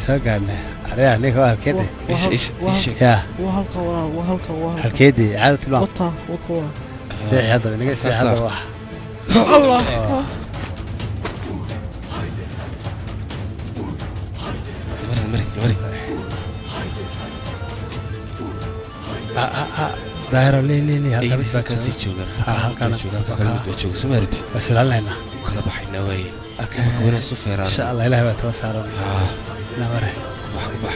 Soo gaadhnay aryaa ninka waa halkeedhe ya Waa halka walaal, waa halka, waa halka. Halkeedii caada tilmaam. Wata, wata walaal. Seexi haddaba, inaga seexi haddaba wax. Allah. Mari, mari. Daahiro, lii lii lii halka mid baa halkaasii joogaan. Halkaan jooga, halka kale mid baa jooga, soo maaratid? Waa silaalinaynaa. U kala baxaynaa waaye. Imaka wanaa soo feeraan. Insha Allah ilahay baa tala saaran. Namare. Ku bax, ku bax.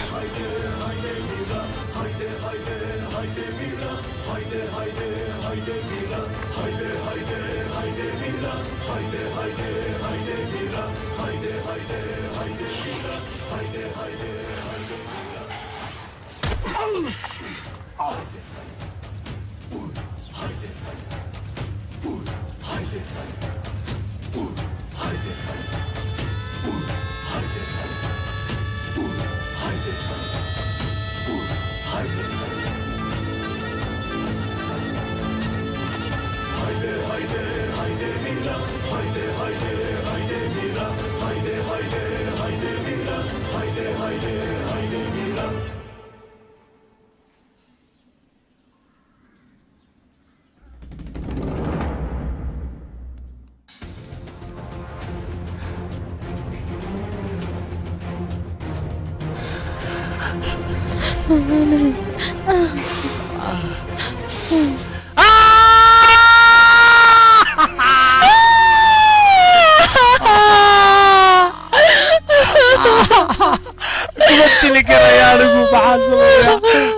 Kuma dili karaya anigu, maxaa sameeya?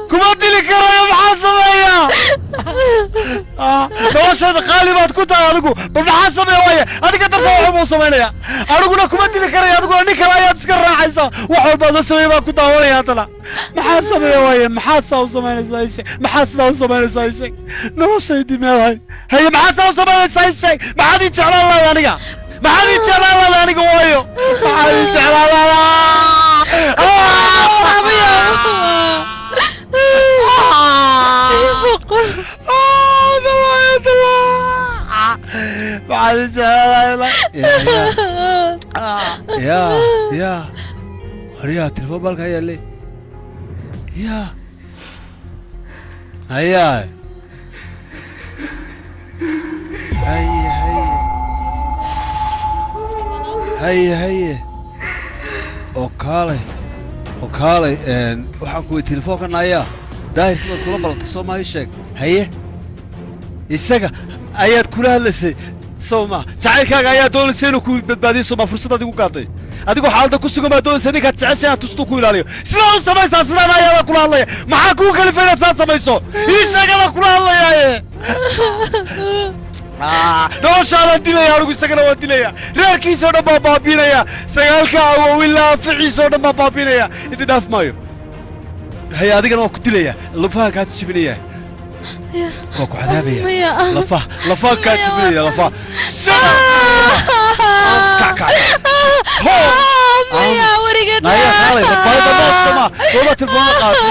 Kuma dili karayo, maxaa sameeya? Noloshaada qaali baad ku tahay adigu, bal maxaa sameeya? Waaye adiga darta waxba buu samaynaya, aniguna kuma dili karaya, adiguna nin kale ayaad iska raacaysaa. Wax walbaad la sameeyey baan ku daawanaya haddana. Maxaa sameeya waaye? Maxaad saa u samaynaysaa? Ii sheeg, maxaad sidaa u samaynaysaa? Ii sheeg, noloshaydii meedahay. Haye, maxaad saa u samaynaysaa? Ii sheeg, maxaad ii jeclaan lahayd aniga? Maxaad ii jeclaan lahayd aniga? Waayo, maxaad ii jeclaan lahayd? Maxaad ii jeclaan lahayd? Ya ya, waryaa, telefoon baalka yaallay. Ya haya, haye haye haye haye, oo kaalay, oo kaalay. Waxaan kuway telefoonkan ayaa daahirkii baad kula balantay, soo maa? Ii sheeg. Haye, isaga ayaad kula hadlaysay, sow maa? Jacaylkaaga ayaa doonaysa inuu ku badbaadiyo, soo maa? Fursad adigu gaatay, adigoo xaaladda ku sugan baa doonaysa ninkaad jeceshay inaad tustuu ku ilaaliyo. Sidaa u samaysaa? Sidaan ayaabaa kula hadlaya. Maxaa kugu kalifay inaad saa samayso? Ii sheegabaa kula hadlayaaye. Noloshaadaan dilaya anigu, isagana waan dilaya, reerkiisoo dhan baa baabiinaya, sagaalka awow ilaa ficiisoo dhan baa baabiinaya, idin dhaaf maayo. Haye, adigana waan ku dilaya, lafaha kaa jibinaya, waa ku cadaabaya. Lafaha, lafaha kaa jibinaya, lafaha. Kac kac. Maya, werigeed. Naya, kaalay, badbaado sama gooma tilmaamo qaatay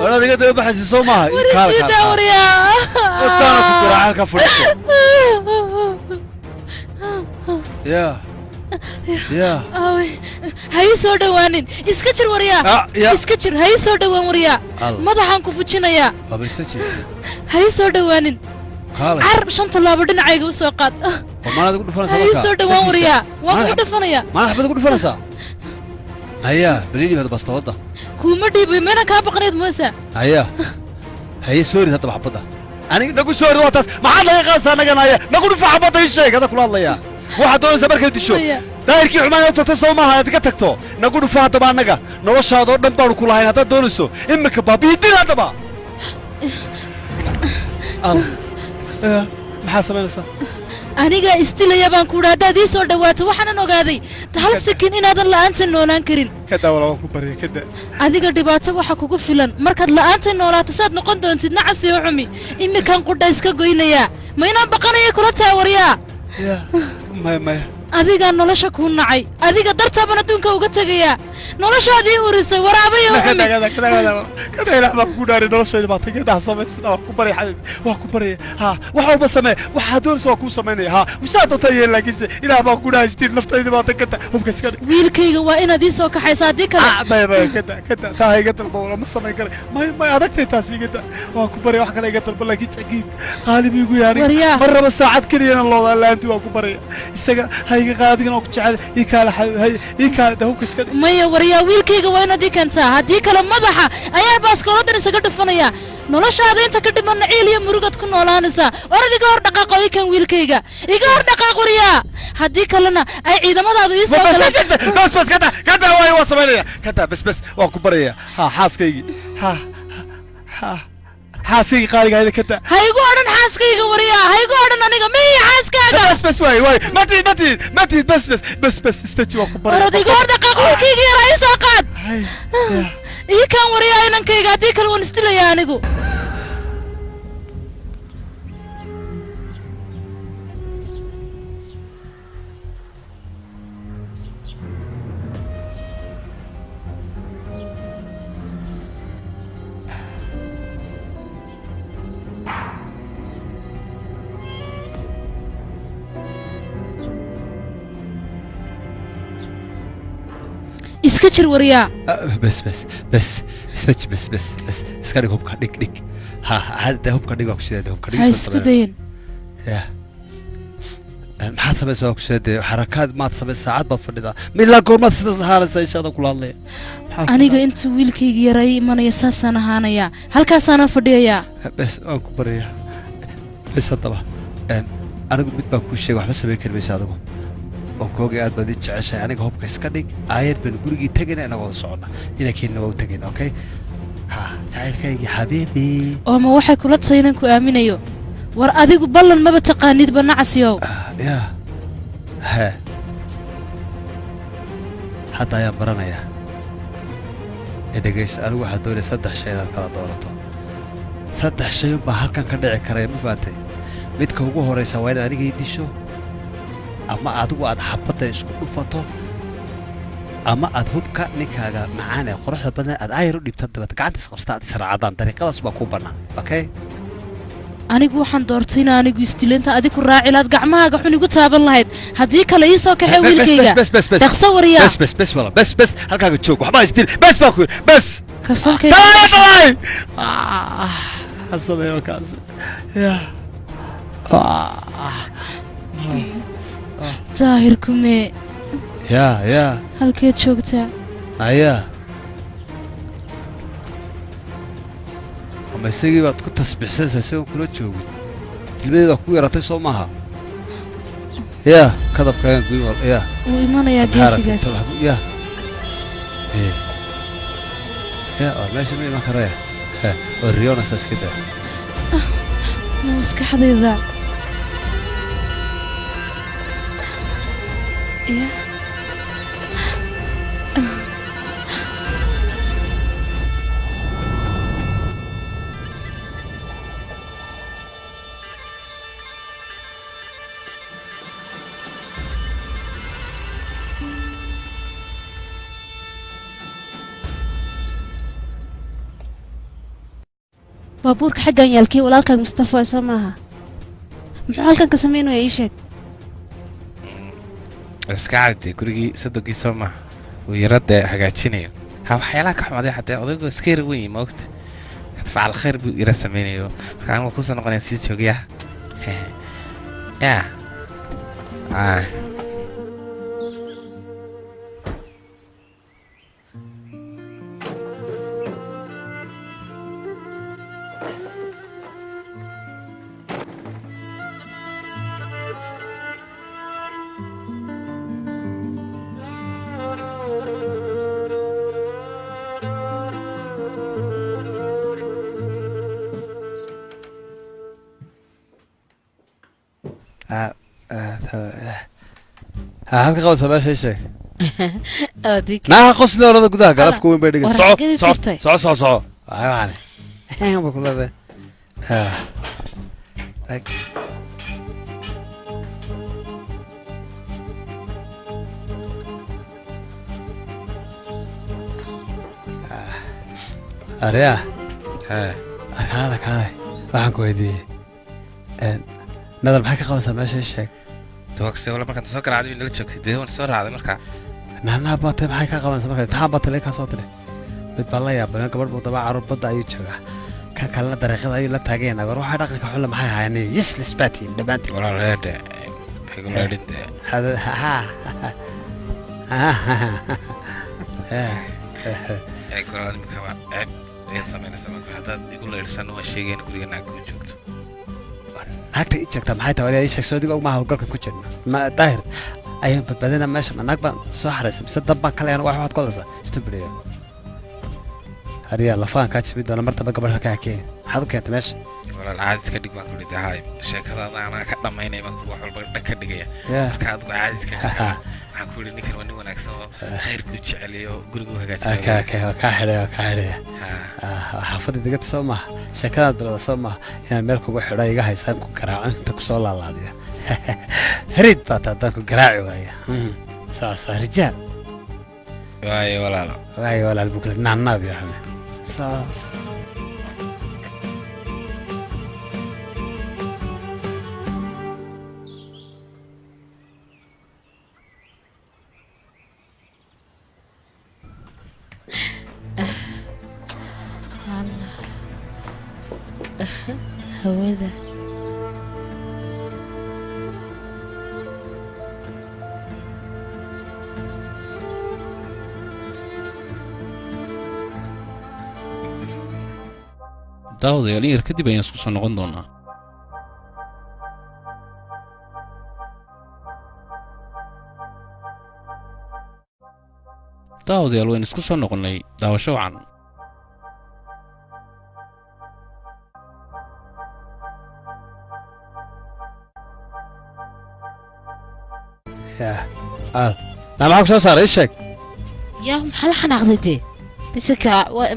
walaad iga daba baxaysa, soo maaha? Kaala, Sida waryaa. Wataana ku garaaca, halkaa fadhiiso. Ya ya. Ha ii soo dhowaanin, iska jir waryaa. Ya. Iska jir, ha ii soo dhowaan waryaa. Alla. Madaxaan ku fujinayaa. Waaba iska jir. Ha ii soo dhowaanin. Kaalay. Car, shan tallaabo dhinacayga u soo qaad. War maanaad igu dhufanaysaa Ha ii markaa? soo dhowaan waryaa, waan kugu dhufanayaa. Maana xabad igu dhufanaysaa? Haya, baliidhi hada bastoodda. Kuuma dhiibayo, meelaan kaa baqanayd moosa. Haya haye, soo rid haddaba xabadda, aniga nagu soo rid. Waa taas, maxaad naga qaadaysaa annagana? Haya, nagu dhufa xabadda. Ii sheeg, hada kula hadlayaa. Waxaad doonaysaa markaad disho Maya. daahirkii xumaan inaad tagto, soo maaha? Aad ka tagto, nagu dhufa haddaba. Annaga noloshaadoo dhan baanu ku lahayn. Haddaad doonayso iminka baabiyi, dil haddaba. Al ya, maxaa samaynaysaa? Anigaa isdilaya baan ku idhi haddaad ii soo dhowaato. Waxaanan ogaaday hal sikin inaadan la'aanta noolaan karin. Kadaa walaa, waan ku barya, kada. Adiga dhibaato waxa kugu filan markaad la'aanta noolaato saad noqon doontid nacas iyo xumi. Imikan qudha iska goynayaa, ma inaan baqanaya kula taa waryaa? Ya, maya maya. Adigaa nolosha kuu nacay, adiga dartaa baan adduunka uga tegayaa. Noloshaadii hurisay waraabayo xumi. Kada ilaah baan ku dhaaray noloshayda baa tagay daa samaysana waa ku baray xabiib waa ku baraya ha wax walba samee waxaa doonaysa waa kuu samaynaya ha usaa doonta yeel laakiinse ilaah baan ku dhahay istiin naftayda baa tagata hubka iska dhig Wiilkayga waa inaad ii soo kaxaysa haddii kale. Maya maya kada kada taa iga dalba wala ma samayn karay maya maya adagtay taas iga da waa ku baraya wax kale iga dalba laakiin jagiid qaali buu igu yahay Waryaa. Mar raba saacad keliya inaan loodaa la'aantii waa ku baraya isaga ha iga qaadigana waa ku jecel ii kaale xabiib hay ii kaale da hubka iska dhig Maya waryaa wiilkayga waa inaad ii keentaa haddii kale madaxa ayaa baaskooladan isaga dhufanaya. Noloshaada inta ka dhimanna ciil iyo murugad ku noolaanaysaa. Orad iga hor dhaqaaqo ii kan wiilkayga. Iga hor dhaqaaq waryaa. Haddii kalena ay ciidamadaadu ii soo galaan. بس بس كذا كذا واي وصمينيا كذا بس بس waa ku baraya ha xaaskaygii ha ha xaaskaygii qaaliga ahayd kada Ha igu odhan xaaskayga waryaa. Ha igu odhan aniga miyi xaaskaaga. بس بس واي واي ما تريد ما تريد ما تريد بس بس بس بس استجي waa ku baraya Orad iga hor dhaqaaq wiilkayga yaraa ii soo qaad. Hay, Ii kan waryaa inankayga haddii kale waan isdilayaa anigu. Iska jir waryaa. بس بس بس استجي بس بس بس iska dhig hubka dhig dhig ha hadda hubka dhig waa ku sidaa hubka dhig Ha isku dayin. ya maxaad samaysaa waa ku sidaa xarakaad maad samaysaa saacad baad fadhidaa ma ilaa goormaad sidaas ahaanaysaa inshaada kula hadlaya Maxaa ku Aniga intuu wiilkayga yaraa ii imanaya saasaan ahaanayaa. Halkaasaana fadhiyayaa. بس waan ku baraya bes haddaba anigu mid baan kuu sheegay waxba samayn kari maysa adigu waan koogay aad baad ii jeceshahay aniga hubka iska dhig aayad baynu gurigii tegayna inagoo wada soconna inankeenna waa u tegayna okay ha jacaylkaygii xabiibi Oo ma waxay kula tahay inaan ku aaminayo? War adigu ballan maba taqaanidba nacasiyow. Ya he hadda ayaan baranayaa ee dhegayso anigu waxaan doonaya saddex shay inaad kala doorato saddex shay unbaa halkan ka dhici karaya ma fahatay midka ugu horraysa waa inaad aniga ii disho ama adigu aad xabadda isku dhufato ama aad hubka ninkaaga macaan ee quruxda badan aad aayar u dhiibto dabeed gacanta isqabsata aad israacadaan dariiqadaas baa kuu bannaan okay Anigu waxaan doortay inaan anigu isdilinta adigu raaci lahayd gacmahaaga xun igu taaban lahayd. Haddii kale ii soo kaxee wiilkayga. بس بس بس Dhaqso waryaa. بس بس بس والله بس بس halkaaga joog waxba isdil bes baa ku yidhi bes Kafankayga. طلعي طلعي حصل kaas ya Daahir kumee ya ya halkeed joogtaa? aya ama isagii baad ku tasbiixsanaysaa isagoon kula joogin dilmadeeda ku yaratay soo maaha ya kadabkaagan guyn wal ya Wuu imanayaa geesigaas. ya ya war meesha ma iman karaya oo riyonaysaa iska daa Ma maskaxdayda. Ya. Baabuurka xaggan yaalkii walaalkaaga Mustafa soo maaha muxuu halkan ka sameynaya ii sheeg Iska cadde gurigii sodonkii soo maaha uu yaradda hagaajinayo ha waxyaalaha ka xumaaday xatee odaygu iska yar weyn yahay maogta facal khayr buu ira sameynayo marka anigu kusoo noqonaya sii joogaya ya ah. Halka qabanaysaa meesha ii sheeg Adig. Naaha qosli orada gudaha galafka weyn bay dhigay War soco xageed soco jirtay? Soco soco soco waxay waxaan ba ku leedahay Ah. Aryaa. Haa. Kaale kaale. Waxaan ku weydiiyey. Nadar maxay ka qabanaysaa meesha ii sheeg. Tawaksay wala markaan soo garaacday nala joogtay dee waan soo raacday markaa. Naanaa baatay maxay ka qabanaysaa markaa imtixaan baatay laga soo diray. Mid baa la yaabay gabadh buu daba carruur badda ayuu joogaa. Kan kalena dariiqada ayuu la taagay nagar waxa dhaqanka xun maxay ahaayeen useless baatiin dhammaantiin. Walaal reede. Igu leedhinte. Hada ha. Ee walaal imika waa ceeb ayaad samaynaysaa marka haddaad igu leedhsan waa sheegayna guriga naag kuma joogto. Naagta ii joogta maxay tahay walaal ii sheeg soo digo ma hawlgalka ku jirna. Ma daahir ayaan badbaadina meesha ma naag baan soo xaraysay mise dab baan kale wax waxaad ku hadlaysaa stupid. Hariya lafaan kaa jibin doona mar dambe gabadh halkaa keeni. Maxaad u keentay meesha? Walaal caadi iska dhig baan ku idhi haay sheekadaada anaa ka dhamaynaya baan wax walba dhan ka dhigaya. Marka adigu caadi iska dhig. Waxaan ku idhi ninkan waa nin wanaagsan oo khayrkuu jecel iyo gurigu hagaajinaya. Okay waa kaa xidhay waa kaa xidhaya. Xaafadda degata soo maaha sheekadaad bilowda soo maaha inaan meel kugu xidho iga haysaan ku garaaco inta ku soo laalaadiya. Fariid baa taa haddaan ku garaaci waaya. Saasa rijaal. Waayo walaal. Waayo walaal buu kula naanaab iyo xame. Saas. Hawada. Daawadayaal in yar kadib ayaan isku soo noqon doonaa. Daawadayaal waynu isku soo noqonnay daawasho wacan. Yaa al. Naa maxaa ku soo saaray ii sheeg. Yaa maxaa la xanaaqday dee? Bisika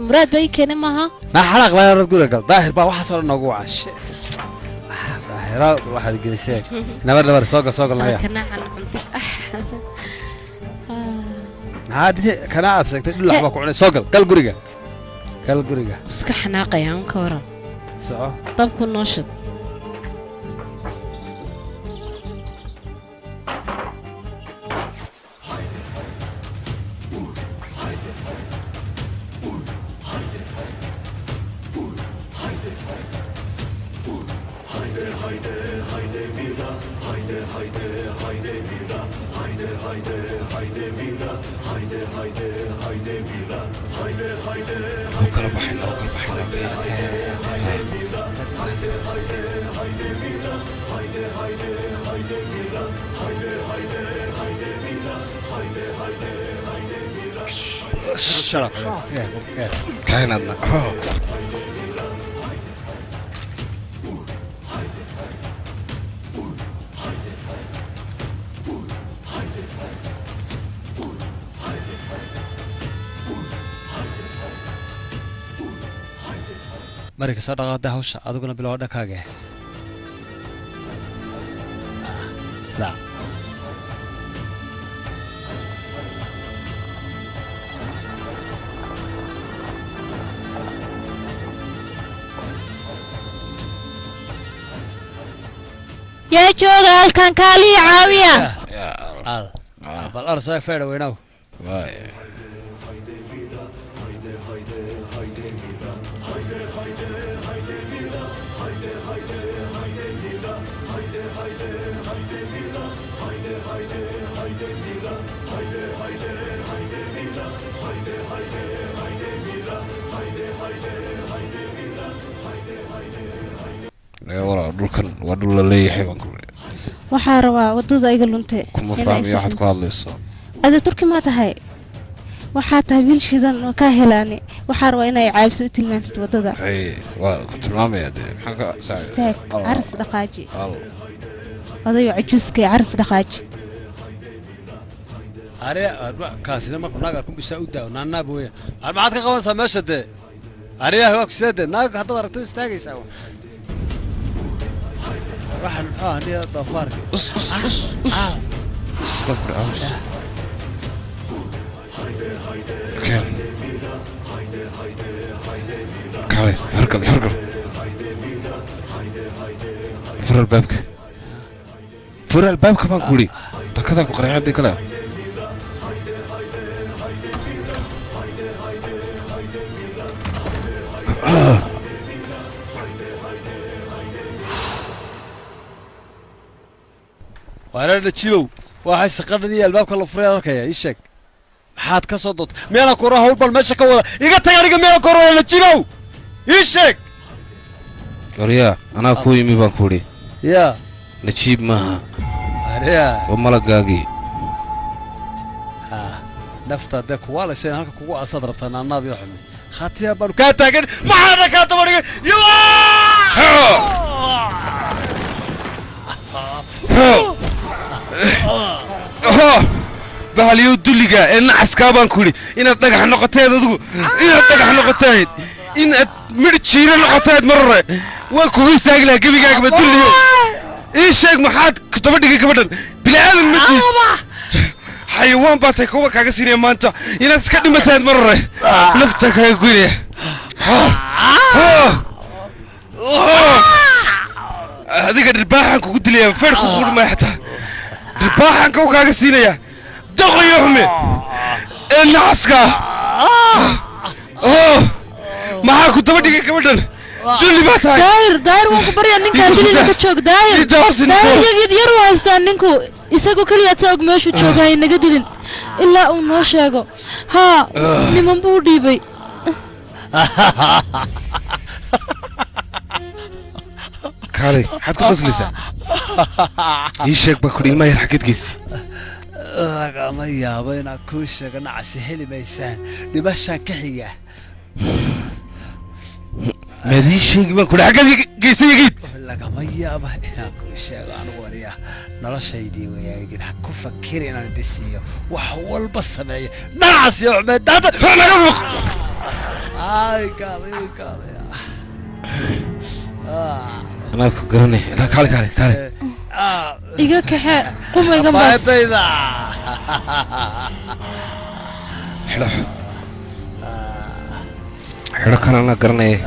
muraad baa ii keenay maaha? Naa xanaaq laa orad guriga gal. Daahir baa waxaas oo dhan noogu wacan. Shit. Daahira waxaad gelisay. Nabar nabar soo gal naya. Kanaacan cunto. Maxaa dhintay kanaacaad sheegtay dhul waxbaa ku cunay soo gal gal guriga. Gal guriga. Iska xanaaqaya un ka waran. Soco. Dabku noo shid. Shut up. Kaynadna. Marka soo dhaqaaqda hawsha adiguna bilow dhankaaga. La. Yaa jooga halkan kaaliya caawiya. Al. Bal arsay feedha weynaw. Waay. Walaal dhulkan waa dhul la leeyahay baan ku leeyahay. Waxaa rabaa wadada iga luntay. Kuma fahmayo waxaad ku hadlayso. Ada Turki ma tahay? Waxaa tahay wiil shidan oo ka helaani. Waxaa rabaa inay caawiso u tilmaantid wadada. Hay, waa ku tilmaamaya dee. Maxaan ka saaciday? Aris dhaqaaji. Odayo cajuuska aris dhaqaaji. Are kaasina markuu naag arko bisaa u daawo naanaa booya. Maxaad ka qabanaysaa meesha dee? Ariyaha waa ku sidee naag haddaad aragto istaagaysaa. Waxaan muxuu ahaa niyo doofaarka. Us us us us. Us baan ku dhahay. Keen. Kaalay, horgal, horgal. Fur albaabka. Fur albaabka baan ku idhi. Dhakadaan ku qarxay haddii kale. Waana Najiibow, waxay saqadhan iyo albaabka la furay arkaya. Ii sheeg, maxaad ka soo doonta? Meela kora hawl bal meesha ka wada iga tag aniga. Meela kora Najiibow, ii sheeg. Waryaa, anaa kuu yimi baan ku idhi. Yaa Najiib maaha. Aryaa waa malagaagii. Nafta dee kuwaalaysa in halka kugu aasaad rabtaa. Naanaab iyo xumi khatiyaa baanu kaa taagan. Maxaana kaa daba dhigay? Bahaliyow dulliga ee nacaskaa baan ku idhi, inaad dhagax noqoteed adigu, inaad dhagax noqoteed, inaad midh jiiro noqoteed mar hore waan kugu istaagi lahaa gebigaagaba. Dulliyo, ii sheeg, maxaad ku daba dhigay gabadhan? Bini aadan ma tiid, xayawaan baa tahay. Kuwa kaaga siinaya maanta inaad iska dhimateed mar hore, nafta kaaga goynaya. Adiga dhirbaaxaan kugu dilaya, feer kugu dhumaya, xataa dhirbaaxaan kaw kaaga siinaya. Doqoyo xume ee nacaska, maxaa ku daba dhigay gabadhan? Dulli baa tahay. Daahir, Daahir, waan ku baryaa, ninkaa dilina ka joog. Daahir, Daahir, yagid yar u haystaa ninku, isagu keliya ta og meeshuu jooga. Hay naga dilin ilaa uu noo sheego. Haa, niman buu u dhiibay. Kaalay, maxaad ku qoslaysaa? Ii sheeg baan kudhi, ilmaha yar xaggeed geysi? Lagama yaabo inaad kuu sheego, nacasi. Heli maysaan, dhimashaan ka xiga. Maad ii sheegi baan kudhi, xaggeed geysay yagiid? Lagama yaabo inaan kuu sheego anigu. Wariya, noloshaydii weyaagid. Ha ku fakir inaan idi siiyo, wax walba sameeyo. Nacas iyo xumeed daada naga fuq. Ay kaalay, kaalay. Anaa ku garanay. Anaa, kaale, kaale, kaale. Iga kaxe, qumaygan baas. Baayadayda xidho, xidho kan, anaa garanaya.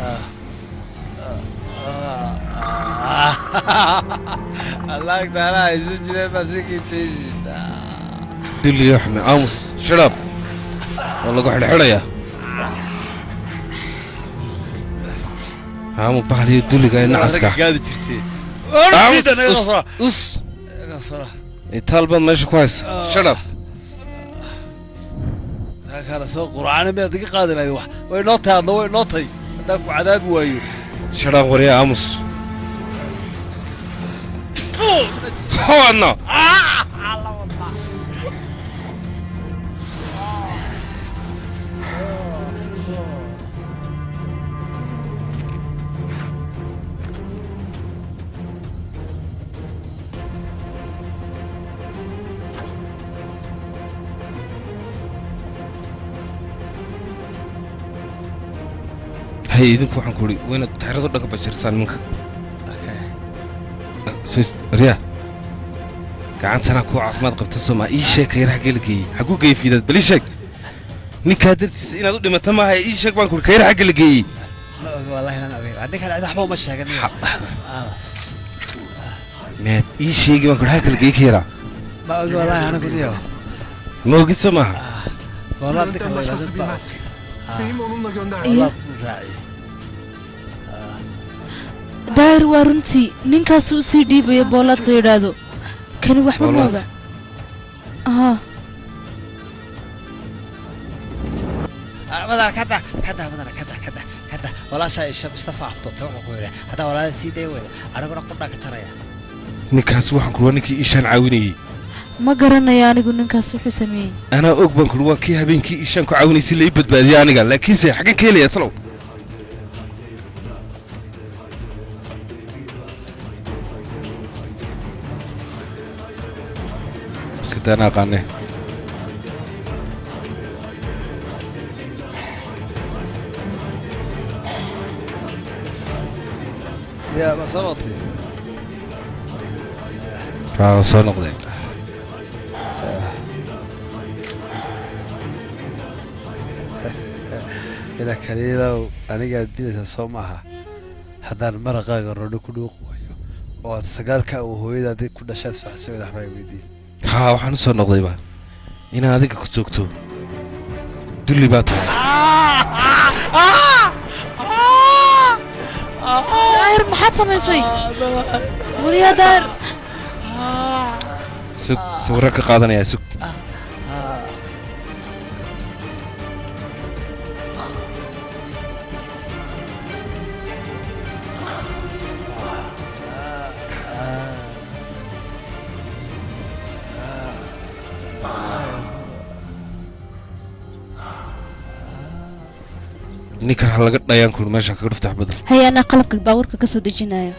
Alaagtaanaa isu jireen basikiisayda. Dulliyo xume, aamus, shidhab, waa lagu xidhxidhayaa. Aamu bahaliyo dulliga ee nacaska. Gaadi jirtee. Aamus, us itaal baad meesha ku haysa. Shidhab. Kala soo qur'aana miyaad iga qaadi lahayd? Wax way noo tahay, adna way noo tahay haddaan ku cadaabi waayo. Shidhab waryaa, aamus hoadna. Hay, idinku waxaan ku idhi waa inaad taxirado dhan ka bashirtaan nimanka. Riya, gacantana kuu caafimaad qabta soomaa? Ii sheeg, kayar xaggee la geeyey? Xagguu geeyey fiidaad? Bal ii sheeg, ninkaa dartiisa inaad u dhimata maaha. Ii sheeg baan ku idhi, kayar xagge la geeyey? Wallahi inaan ogeyn ninkan, cid waxba uma sheegan. Maad ii sheegi baan ku idhi, xagga la geeyey kayara? Ma ogi wallahi anigu niyo. Ma ogid soo maaha? Wallahi ninkan Benden la başkası yidhahdo baa bilmez. Beyimi onunla gönderdim. Iyo buu raaciyey. Daahir, waa runtii, ninkaas u sii dhiibaya Boolaad la yidhaahdo. Kani waxba ma Boolaad. oga. Haa. Madana kada kada, madana kada kada kada. Walaashaa isha Mustafa aftoobtay. Wuxuu ku yidhi haddaa walaalada sii day weyda, aniguna qudhaa ka jaraya. Ninkaas waxaan ku waa ninkii iishaan caawinayey. Ma garanayo anigu ninkaas wuxuu sameeyey. Anaa og baan kuri, waa kii habeenkii iishaan ku caawinayay si la ii badbaadiyo aniga, laakiinse xaggan ka helaya talow? Iska daa, anaa aqaane. Yaa ma soo noqotay? Raa, soo noqday. Ila kaliilow anigaad dilaysaa soo maaha haddaan maraqaaga roodho ku dhuuqi waayo oo aad sagaalka uu hooyadaadi ku dhashaad soo xasooda waxbaa i weydiin. Haa, waxaan u soo noqdayba inaad adiga ku joogto dulli baa tahay. Daahir, maxaad samaysay? Wariyaa Daahir. Sug, sawirro ka qaadanayaa, sug. Ninkan ha laga dhayaan kuri meesha kaga dhufta xabadda. Haye, anaa qalabka baabuurka ka soo dejinayo.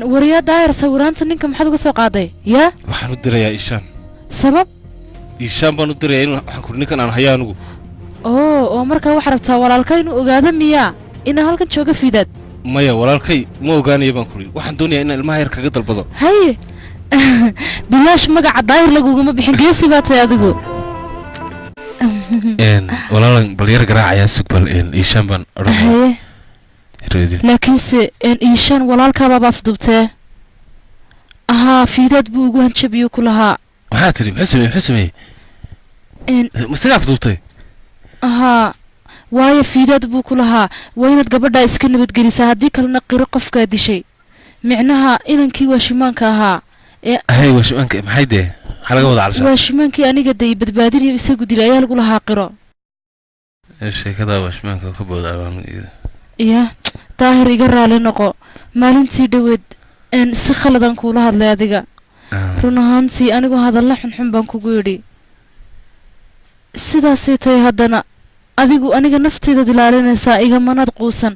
Wariyaa Daahir, sawiraanta ninka maxaad uga soo qaaday? Yaa, waxaan u dirayaa Ishaan. Sabab? Ishaan baan u dirayaa in waxaan kuri ninkan aan hayo anigu. Oo, oo markaa waxaa rabtaa walaalka inuu ogaado miyaa inaa halkan jooga Fiidaad? Maya, walaalkay ma ogaanayo baan kuri. Waxaan doonayaa inaan ilmaha yar kaga dalbado. Haye, bilaash magaca Daahir laguguma bixin, geesi baa tahay adigu. Walaalan bal yar garaacayaa, sug bal, Ishaan baan odhan. Haye. Reedi. Laakiinse Iishaan walaalkaabaaba afdubtee ahaa, Fiidaad buu ugu hanjabiyo ku lahaa. Maxaa tiri? Muxuu sameeyey? Muxuu sameeyey? Masaga afduubtay? Ahaa, waayo Fiidaad buu ku lahaa waa inaad gabadhaa iska nabadgelisaa, haddii kalena qiro qofkaa dishay, micnaha inankii waashimaanka ahaa ee. Hay, waashimaanka maxay dee? Maxaa laga wada calshaa? Waashimaankii aniga day badbaadinayo isagu dilay ayaa lagu lahaa qiro. Sheekada waashimaanka ka booda baan. Ya Daahir, iga raali noqo maalintii dhoweed si khaladan kuula hadlay adiga. Run ahaantii anigu hadalla xunxun baan kugu yidhi. Sidaasay tahay haddana adigu aniga nafteydaad ilaalinaysaa, igamanaad quusan.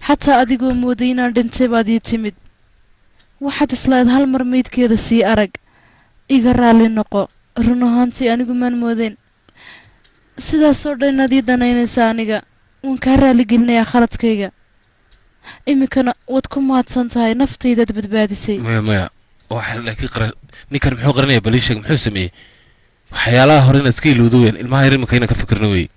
Xataa adigoo mooday inaan dhintay baad ii timid, waxaad islahayd hal mar meydkeeda sii arag. Iga raali noqo, run ahaantii anigu maan moodeyn sidaasoo dhan inaad ii danaynaysaa. Aniga waan kaa raaligelinayaa khaladkayga, iminkana waad ku mahadsan tahay, naftaydaad badbaadisay. Maya, maya, waxa laakiin qara ninkan muxuu qaranaya? Bal ii sheeg muxuu sameeyey. Waxyaalaha hore inaad iska ilowdo weyaan, ilmaha yar iminka inaan ka fikirno wey.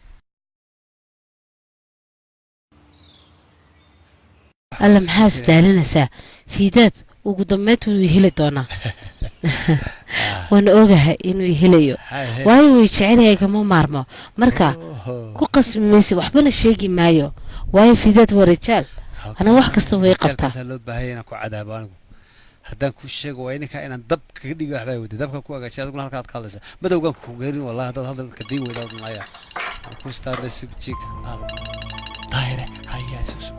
Alla, maxaa isdaalinaysaa? Fiidaad ugu dambeyd wuu heli doonaa, waana ogahay inuu helayo, waayo way jecelyahay, kama maarmo. Marka ku qasbi maysa, waxbana sheegi maayo, waayo Fiidaad waa rajaal, ana wax kasta way qabtaa. Rijaalkaasaa loo baahanya inaan ku cadaabo anigu. Haddaan kuu sheego waa ininka inaan dab kaga dhigi waxbaa weyday dabka ku hagaajiya, adiguna halka aad ka hadlaysa madowgaan ku geerin. Wallahi haddaad hadalka diin weydaad maya ku staarle. Sug jig Daahire, hayaa, sug sug.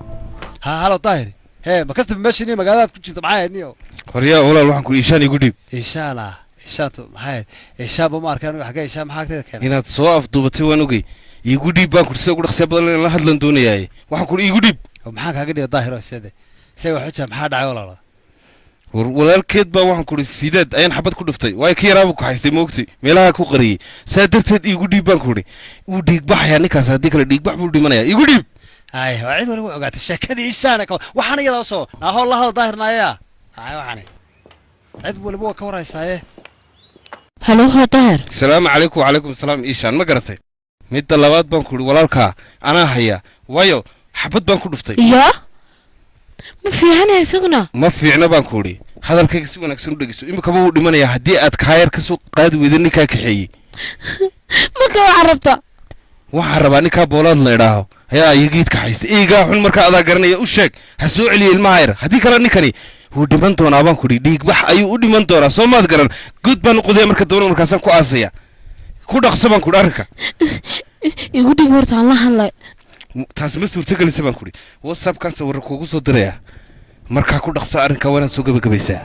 Ha, halo Daahir, hee, ma kastaba meesha niyo magaaladaad ku jirta maxay ahayd niyo? Horyaa walaal, waxaan ku Ishaan igu dhiib. Ishaana, Ishaantu maxay ahayd? Ishaanba ma arkay anigu, xaggee Ishaan maxaa agteeda keenay? Inaad soo afduubatay waan ogey. Iigu dhiib baan kuri, sida ugu dhaqsiya badan inaan la hadlan doonayaaye. Waxaan kuri iigu dhiib. Oo maxaan kaaga dhiga Daahir? Oo sede see wax u jira? Maxaa dhacay walaalo? War walaalkeed baa waxaan kuri Fidaad ayaan xabad ku dhuftay, waayo ka yaraaba ku haystay moogtay meelaha ku qariyey. Saa darteed iigu dhiib baan kuri, wuu dhiigbaxayaa ninkaas, haddii kale dhiigbax buu dhimanayaa. Iigu dhiib. Hay, waa cid waliba way ogaatay sheekadii Ishaana ka waxaana iyada usoo naahoo la hadal Daahir naaya. Hay, waxaani cid waliba waa ka waraysaaye. Halo, haa Daahir. Salaamu calaykum. Wacalaykum salaam. Iishaan, ma garatay? Midda labaad baan ku idhi walaalkaa anaa haya, waayo xabad baan ku dhuftay. Yaa, ma fiicana isaguna? Ma fiicna baan ku idhi. Hadalkayga si wanaagsan u dhegeyso, iminkaba wuu dhimanayaa haddii aad kaayar ka soo qaadi weyda ninkaa kaxeeyey. Marka waxaa rabtaa? Waxaan rabaa ninkaa Boolaad la idhaaho ayaa iyagiid kaxaysta, iigaa xun. Markaa adaa garanaya, u sheeg ha soo celiya ilmaha yar, haddii kale ninkani wuu dhiman doonaa baan ku idhi, dhiigbax ayuu u dhiman doonaa. Soo maad garan? God baan u qodaya marka doono, markaasaan ku aasaya. Ku dhaqso baan ku idhi arrinka. Igu dhib horta aan la hadlay. Taas ma suurtagelisa baan ku idhi. WhatsAppkan sawirra kuugu soo dirayaa, markaa ku dhaqso arrinka, waa inaad soo gebagabaysaa.